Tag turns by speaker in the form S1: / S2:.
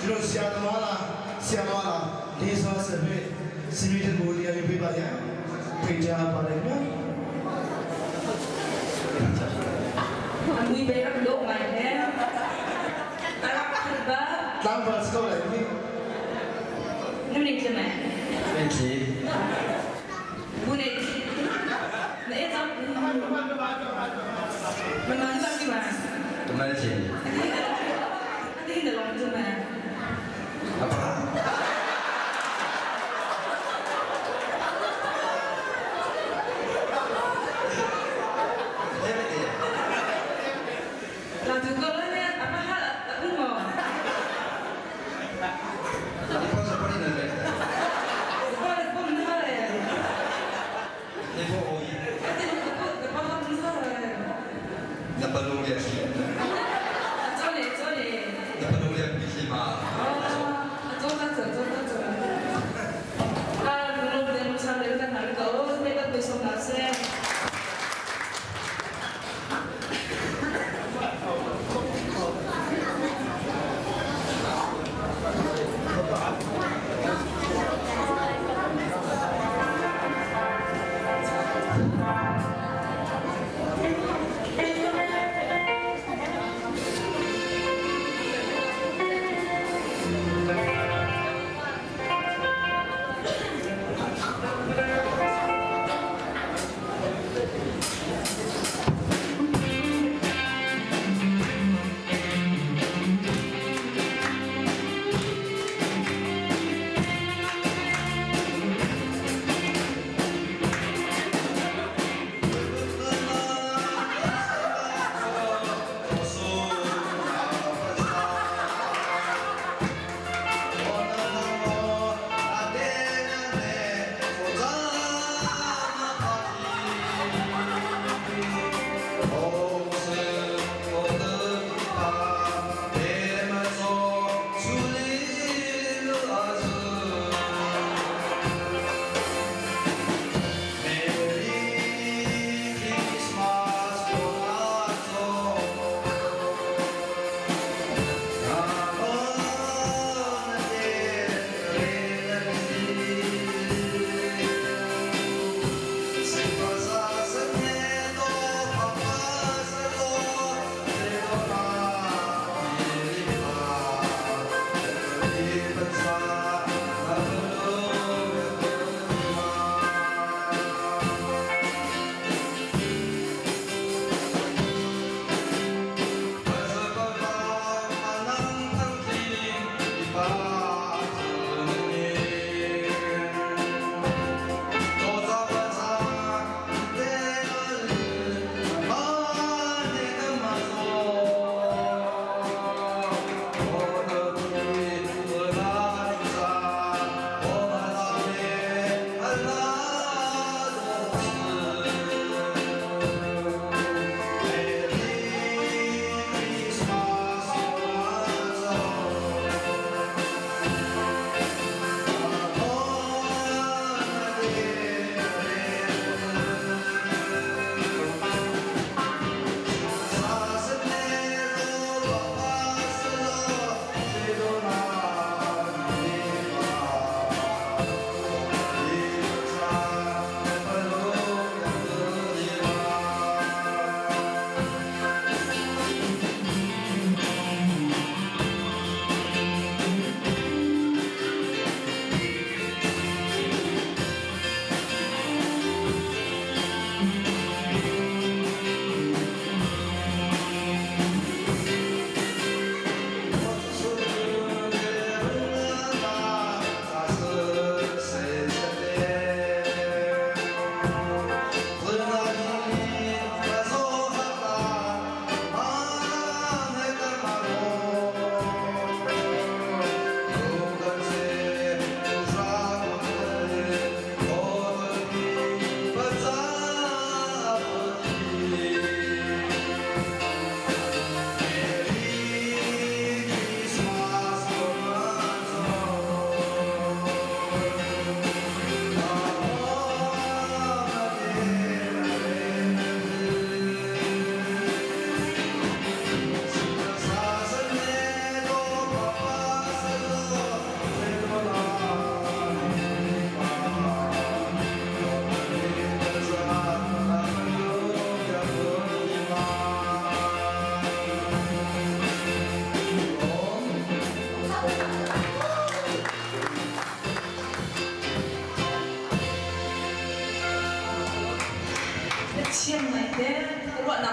S1: ကျွန်တော်ဆရာသမားလားဆရာမလားလေးစားစပယ်စီမီတဘူလီယာပြပါရန်ဖိတ်ကြားပါတယ်ခင်ဗျာ
S2: Amoy berak lo mai he. Arak ba?
S1: တမ်ပါစကောလိုက်ပြီ
S2: Nuni chama.
S3: မင်းကြီး
S2: Bunit. Na ito. Mangan ba ki ma?
S3: တမန်ကြီး
S2: Ati na long chama.
S3: အဖဲ့တဲ့
S2: La tu ko la ne apa hal aku mo.
S3: ဒီပေါ်စပေါ်နေတယ်
S2: Ko la ko na hal.
S3: ဒီပေါ်အိုကြီး
S2: Ati ko ko ko ha na hal.
S3: နပလုံးရရှိ
S2: 走嘞走嘞。
S3: နပလုံးရပြီးစီမှာ
S2: 哦，走走走走走走。啊，我们上来看哪个？那个对手老师。Thiam ngai te ruahnak.